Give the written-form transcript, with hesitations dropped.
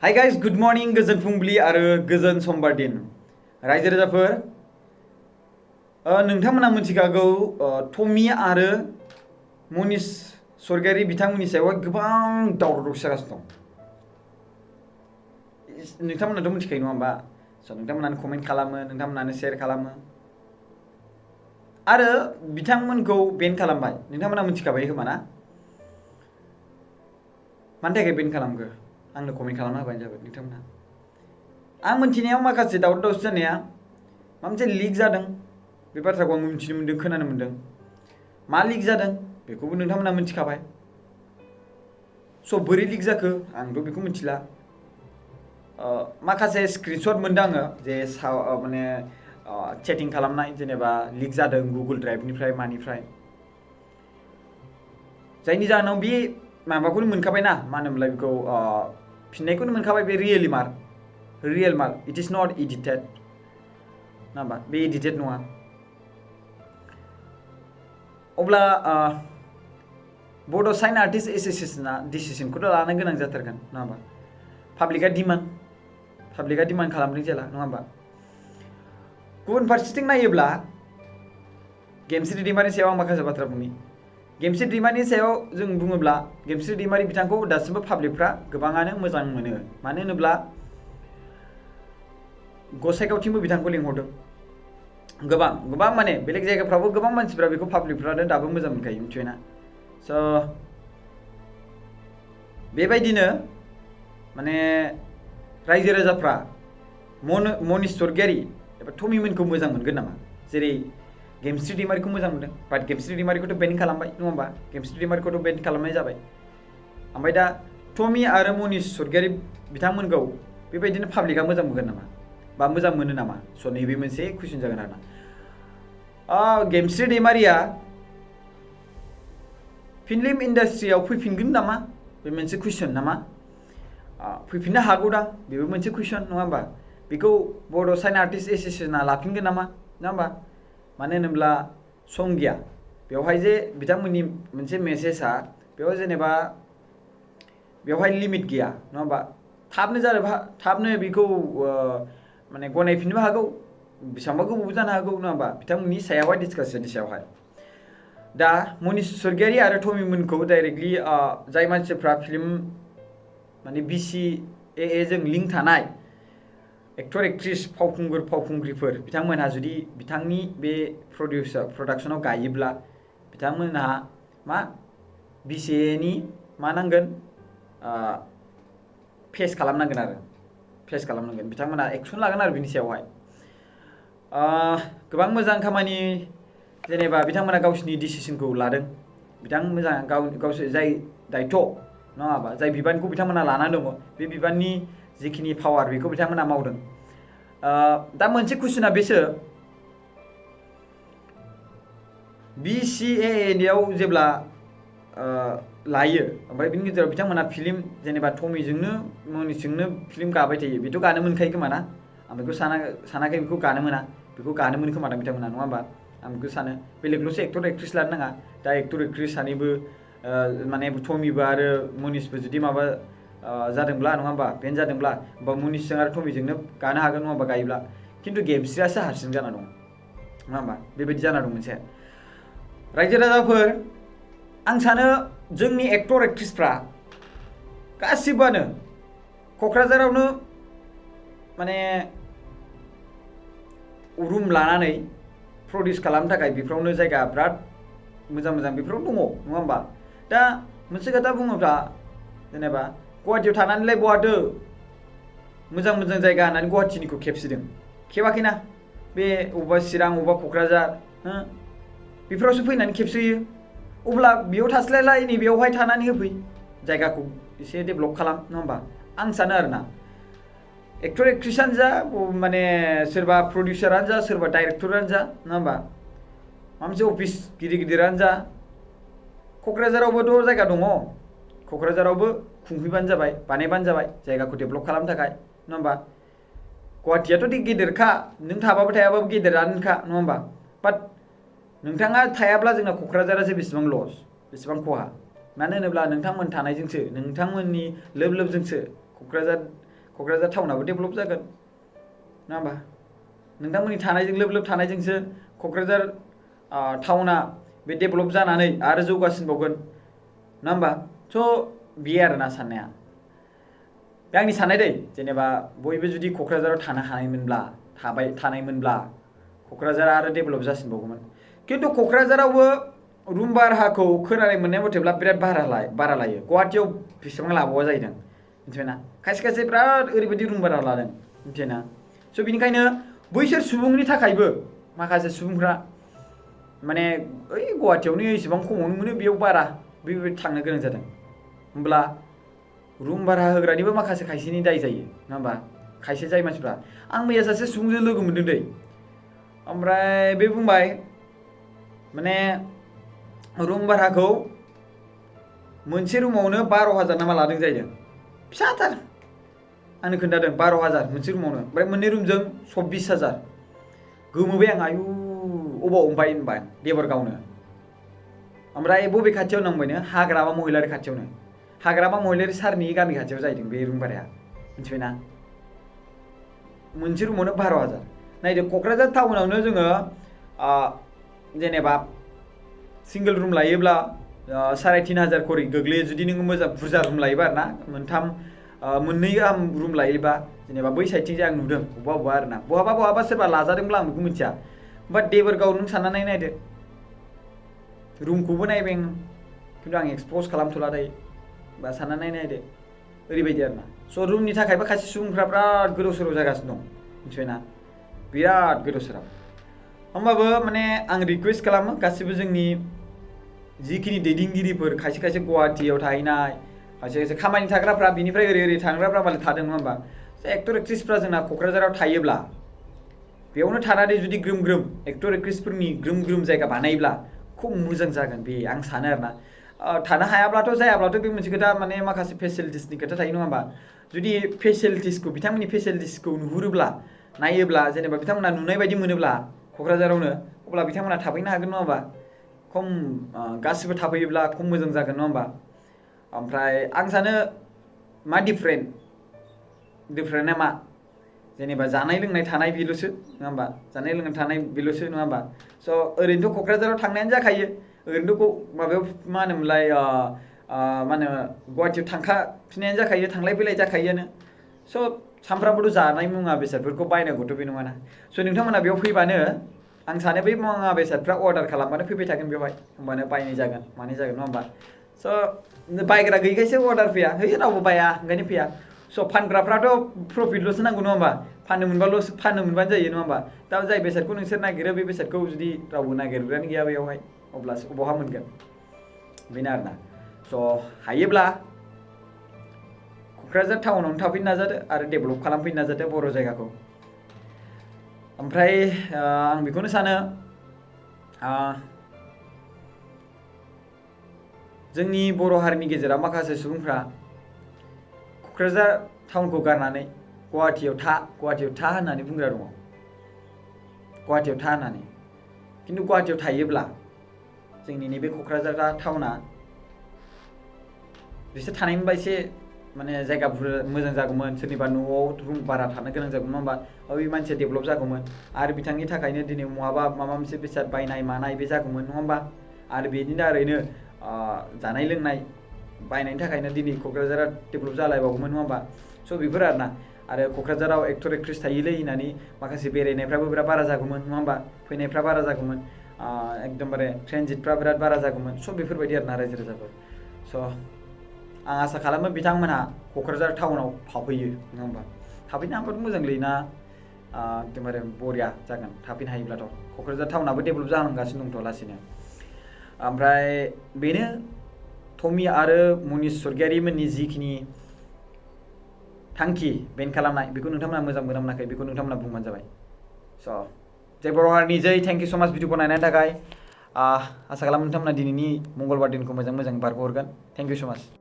Hi guys, good morning, गोजोन फुंबिलि आरो गोजोन समबार दिन। रायजो राजाफोर, नोंथांमोना मिथिखागौ टमी आरो मनीष सरगियारी बिथांमोननि सायावहाय गोबां दावराव दावसि जागासिनो दं। नोंथांमोनाथ' मिथिखायो नङा होमबा? नोंथांमोनानो कमेन्ट खालामो, नोंथांमोनानो शेयार खालामो आरो बिथांमोनखौ बेन खालामबाय। नोंथांमोना मिथिखाबाय खोमा ना? मानि थाखाय बेन खालामखो आंनो कमेन्ट खालामना होबानो जाबाय नोंथांमोना। आं मिथिनायाव माखासे दावराव दावसि जानाया माबा मोनसे लिक जादों, बे बाथ्राखौ आं मिथिनो मोन्दों, खोनानो मोन्दों। मा लिक जादों बेखौबो नोंथांमोना मिथिखाबाय। स' बोरै लिक जाखो आंथ' बेखौ मिथिला। माखासे स्क्रिनशट मोन्दों आङो जे माने चेटिं खालामनाय, जेनेबा लिक जादों गुगोल ड्राइभनिफ्राय मानिफ्राय, जायनि जाहोनाव बे माबाखौनो मोनखाबायना, मा होनोमोनलाय बेखौ, फिननायखौनो मोनखाबाय। बे real mark, it is not edited ना होमबा? बे एडिटेड नङा। अब्ला बड' साइन आर्टिस्ट एस'सिएशना डिसिसनखौथ' लानो गोनां जाथारगोन नङा होमबा? पाब्लिकआ डिमान्ड खालामदों जेला नङा होमबा? गुबुन फारसेथिं नायोब्ला गेमस्रि दैमारिनि सायाव आं माखासे बाथ्रा बुंनि। गेमस्रि दैमारिनि सायाव जों बुङोब्ला, गेमस्रि दैमारि बिथांखौ दासिमबो पाब्लिकफ्रा गोबाङानो मोजां मोनो। मानो होनोब्ला गसाइगावथिंबो बिथांखौ लिंहरदों। गोबां माने बेलेग जायगाफ्रावबो गोबां मानसिफ्रा बेखौ पाब्लिकफ्रानो दाबो मोजां मोनखायो, मिथिबायना? स' बेबायदिनो माने रायजो राजाफ्रा मनीष सरगियारी एबा टमीमोनखौ मोजां मोनगोन नामा? जेरै गेमस्रि दैमारिखौ मोजां मोनदों, बाट गेमस्रि दैमारिखौथ' बेन खालामबाय नङा होमबा? गेमस्रि दैमारिखौथ' बेन खालामनाय जाबाय। ओमफ्राय दा टमी आरो मनीष सरगियारी बिथांमोनखौ बेबायदिनो पाब्लिकआ मोजां मोनगोन नामा, बा मोजां मोनो नामा? स' नैबे मोनसे कुइसन जागोन आरोना। गेमस्रि दैमारिया फिल्म इन्डास्ट्रियाव फैफिनगोन नामा, बे मोनसे कुइसन नामा? फैफिननो हागौदां, बेबो मोनसे कुइसन नङा होमबा? बेखौ बड' साइन आर्टिस्ट एस'सिएशना लाफिनगोन नामा, नङा होमबा? मानो होनोब्ला सम गैया बेवहाय, जे बिथांमोननि मोनसे मेसेजआ बेवहाय, जेनेबा बेवहाय लिमिट गैया नङा होमबा? थाबनो बेखौ माने गनायफिननोबो हागौ, बेसेबांबा गोबावबो जानो हागौ नङा होमबा? बिथांमोननि सायावहाय, डिसकासननि सायावहाय। दा मनीष सरगियारी आरो टमीमोनखौ डाइरेक्टलि जाय मानसिफ्रा फिल्म माने BCAA जों लिंक थानाय एक्टर एक्ट्रिस, फावखुंग्रिफोर बिथांमोनहा जुदि बिथांनि बे प्रडाक्सनाव गायोब्ला, बिथांमोनहा मा BCAAनि मा नांगोन, फेस खालामनांगोन बिथांमोनहा एक्सन लागोन आरो बिनि सायावहाय। गोबां मोजां खामानि, जेनेबा बिथांमोना गावसिनि डिसिसनखौ लादों। बिथांमोना गावसोर जाय दायथ' नङा होमबा, जाय बिबानखौ बिथांमोना लानानै दङ, बे बिबाननि जिखिनि पावार बेखौ बिथांमोना मावदों। दा मोनसे कुइसना बेसो, BCAAआव जेब्ला लायो, ओमफ्राय बिनि गेजेराव बिथांमोना फिल्म, जेनेबा टमीजोंनो मनीषजोंनो फिल्म गाबाय थायो, बेथ' गानो मोनखायो खोमा ना? आं बेखौ सानाखै बेखौ गानो मोना, बेखौ गानो मोनो खोमा दां बिथांमोना, नङा होमबा? आं बेखौ सानो। बेलेगल'सो एक्टर एक्ट्रिस लानो नाङा, दा एक्टर एक्ट्रिस सानैबो माने टमीबो आरो मनीषबो जुदि माबा जादोंब्ला नङा होमबा, बेन जादोंब्ला, होमबा मनीषजों आरो टमीजोंनो गानो हागोन नङा होमबा गायोब्ला। खिन्थु गेमस्रियासो हारसिं जाना दं नङा होमबा? बेबायदि जाना दं मोनसे। रायजो राजाफोर, आं सानो जोंनि एक्टर एक्ट्रिसफ्रा गासिबोआनो क'क्राझारावनो माने रुम लानानै प्रडिउस खालामनो थाखाय बेफोरावनो जायगा बिराद मोजां बेफोराव दङ नङा होमबा? दा मोनसे खोथा बुङोब्ला, जेनेबा गुवाहाटियाव थानानैलाय बहाथो मोजां जायगा होननानै गुवाहाटिनिखौ खेबाखैना? बे अबेबा चिरां, अबेबा क'क्राझार, बेफोरावसो फैनानै खेबसोयो। अब्ला बेयाव थास्लायलाय नैबेयावहाय थानानै होफै, जायगाखौ एसे डेभेलप खालाम, नङा होमबा? आं सानो आरोना। एक्टर एक्ट्रिसआनो जा, माने सोरबा प्रडिउसारानो जा, सोरबा डाइरेक्टरानो जा, नङा होमबा? माबा मोनसे अफिस गिदिरानो जा, क'क्राझारावबोथ' जायगा दङ। क'क्राझारावबो खुंफैबानो जाबाय, बानायबानो जाबाय, जायगाखौ डेभेलप खालामनो थाखाय, नङा होमबा? गुवाहाटियाथ' गेदेरखा, नों थाबाबो थायाबाबो गेदेरानोखा, नङा होमबा? बाट नोंथाङा थायाब्ला जोंना क'क्राझारासो बेसेबां लस, बेसेबां खहा। मानो होनोब्ला नोंथांमोन थानायजोंसो, नोंथांमोननि लोब लोबजोंसो क'क्राझार क'क्राझार टाउनाबो डेभेलप जागोन नङा होमबा नोंथांमोननि थानायजों लोब लोब थानायजोंसो क'क्राझार टाउना बे डेभेलप जानानै आरो जौगासिनबावगोन नङा होमबा स' बियो आरोना साननाया बे आंनि साननाय दै जेनेबा बयबो जुदि क'क्राझाराव थानो थानायमोनब्ला क'क्राझारा आरो डेभेलप जासिनबावगौमोन खिन्थु क'क्राझारावबो रुम भाराखौ खोनानाय मोननाय मथेब्ला बिराद बारा लायो गुवाहाटियाव बेसेबां लाबावा जाहैदों मिथिबायना खायसे बिराद ओरैबायदि रुम भारा लादों मिथिबायना स' बिनिखायनो बैसोर सुबुंनि थाखायबो माखासे सुबुंफ्रा माने ओइ गुवाहाटियावनो एसेबां खमावनो मोनो बेयाव बारा बेबायदि थांनो गोनां जादों होमब्ला रुम भारा होग्रानिबो माखासे खायसेनि दाय जायो नङा होमबा खायसे जाय मानसिफ्रा आं मैया सासे सुबुंजों लोगो मोनदों दै ओमफ्राय बे बुंबाय माने रुम भाराखौ मोनसे रुमावनो 12,000 नामा लादों जाहैदों फिसाथार आंनो खोन्थादों 12,000 मोनसे रुमावनो ओमफ्राय मोननै रुमजों 24,000 गोमोबाय आं आयु अबाव होनबाय देबरगावनो ओमफ्राय बबे खाथियाव नांबायनो हाग्रामा महिलारि खाथियावनो हाग्रामा महिलारि सारनि गामि खाथियाव जाहैदों बे रुम भाराया मिथिबायना मोनसे रुमावनो 12,000 नायदो क'क्राझार टाउनावनो जोङो जेनेबा सिंगल रुम लायोब्ला 3,500 खरि गोग्लैयो जुदि नोङो मोजां बुरजा रुम लायोबा आरोना मोननै गाहाम रुम लायोबा जेनेबा बै साइडथिं जे आं नुदों बबेबा आरोना बहाबा सोरबा लाजादोंब्ला आं बेखौ मिथिया बाट देबरगाव नों साननानै नायदो रुमखौबो नायबाय आं खिन्थु आं एक्सप'ज खालामथ'ला दायो बा साननानै नायदो ओरैबायदि आरोना स' रुमनि थाखायबो खायसे सुबुंफ्रा बिराद गोदाव सोराव जागासिनो दं मिथिबायना बिराद गोदाव सोराव होमबाबो माने आं रिकुवेस्ट खालामो गासिबो जोंनि जिखिनि दैदेनगिरिफोर खायसे गुवाहाटियाव थाहैनाय खायसे खामानि थाग्राफ्रा बिनिफ्राय ओरै थांग्राफ्रा मालाय थादों नङा होमबा एक्टर एक्ट्रिसफ्रा जोंना क'क्राझाराव थायोब्ला बेयावनो थानानै जुदि ग्रोम एक्टर एक्ट्रिसफोरनि ग्रोम जायगा बानायोब्ला खुब मोजां जागोन बे आं सानो आरोना थानो हायाब्लाथ' जायाब्लाथ' बे मोनसे खोथा माने माखासे फेसिलिटिसनि खोथा थायो नङा होमबा जुदि बिथांमोननि फेसिलिटिसखौ नुहुरोब्ला नायोब्ला जेनेबा बिथांमोना नुनाय बायदि मोनोब्ला क'क्राझारावनो अब्ला बिथांमोना थाफैनो हागोन नङा होमबा खम गासिबो थाफैयोब्ला खम मोजां जागोन नङा होमबा ओमफ्राय आं सानो मा डिफारेन्टआ मा जेनेबा जानाय लोंनाय थानाय बेल'सो नङा होमबा जानाय लोंनाय थानाय बेल'सो नङा होमबा स' ओरैनोथ' क'क्राझाराव थांनायानो जाखायो ओरैनोथ' माबायाव मा होनोमोनलाय गुवाहाटियाव थांखाफिननायानो जाखायो थांलाय फैलाय जाखायोआनो स' सामफ्रामबोथ' जानाय मुवा बेसादफोरखौ बायनांगौथ' बे नङाना स' नोंथांमोना बेयाव फैबानो आं सानो बै मुवा बेसादफ्रा अर्डार खालामबानो फैबाय थागोन बेवहाय होमबानो बायनाय जागोन मानाय जागोन नङा होमबा स' बायग्रा गैयैखायसो अर्डार फैया रावबो बाया ओंखायनो फैया स' फानग्राफ्राथ' प्रफिटल'सो नांगौ नङा होमबा फाननो मोनबानो जायो नङा होमबा दा जाय बेसादखौ नोंसोर नागिरो बे बेसादखौ जुदि रावबो नागिरग्रायानो गैया बेयावहाय अब्लासो बहा मोनगोन बेनो आरोना स' हायोब्ला क'क्राझार टाउनावनो थाफैनो नाजादो आरो डेभेलप खालामफैनो नाजादो बर' जायगाखौ ओमफ्राय आं बेखौनो सानो जोंनि बर' हारिनि गेजेराव माखासे सुबुंफ्रा क'क्राझार टाउनखौ गारनानै गुवाहाटियाव था होननानै बुंग्रा दङ गुवाहाटियाव था होननानै खिन्थु गुवाहाटियाव थायोब्ला जोंनि नैबे क'क्राझार टाउना बिसोर थानायमोनबा एसे माने जायगा मोजां जागौमोन सोरनिबा न'आव रुम भारा थानो गोनां जागौमोन नङा होमबा बे मानसिया डेभेलप जागौमोन आरो बिथांनि थाखायनो दिनै माबा मोनसे बेसाद बायनाय मानाय बे जागौमोन नङा होमबा आरो बेनि दारैनो जानाय लोंनाय बायनायनि थाखायनो दिनै क'क्राझारा डेभेलप जालायबावगौमोन नङा होमबा स' बेफोर आरोना आरो क'क्राझाराव एक्टर एक्ट्रिस थायोलै होननानै माखासे बेरायनायफ्राबो बिराद बारा जागौमोन नङा होमबा फैनायफ्रा बारा जागौमोन एकदमबारे ट्रेनजिटफ्रा बिराद बारा जागौमोन स' बेफोरबायदि आरोना रायजो राजाफोर स' आं आसा खालामो बिथांमोनहा क'क्राझार टाउनाव थाफैयो नङा होमबा थाफैनो हाबाथ' मोजांलैना एकदमबारे बरिया जागोन थाफैनो हायोब्लाथ' क'क्राझार टाउनाबो डेभेलप जालांगासिनो दंथ' लासैनो ओमफ्राय बेनो टमि आरो मनिष स्वर्गियारिमोननि जिखिनि थांखि बेन खालामनाय बेखौ नोंथांमोना मोजां मोना मोनाखै बेखौ नोंथांमोना बुंबानो जाबाय स' जय बर' हारिनि जय थेंक इउ स' माच भिडिअखौ नायनायनि थाखाय आसा खालामो नोंथांमोना दिनैनि मंगलबार दिनखौ मोजाङै बारग'हरगोन थेंक इउ स' माच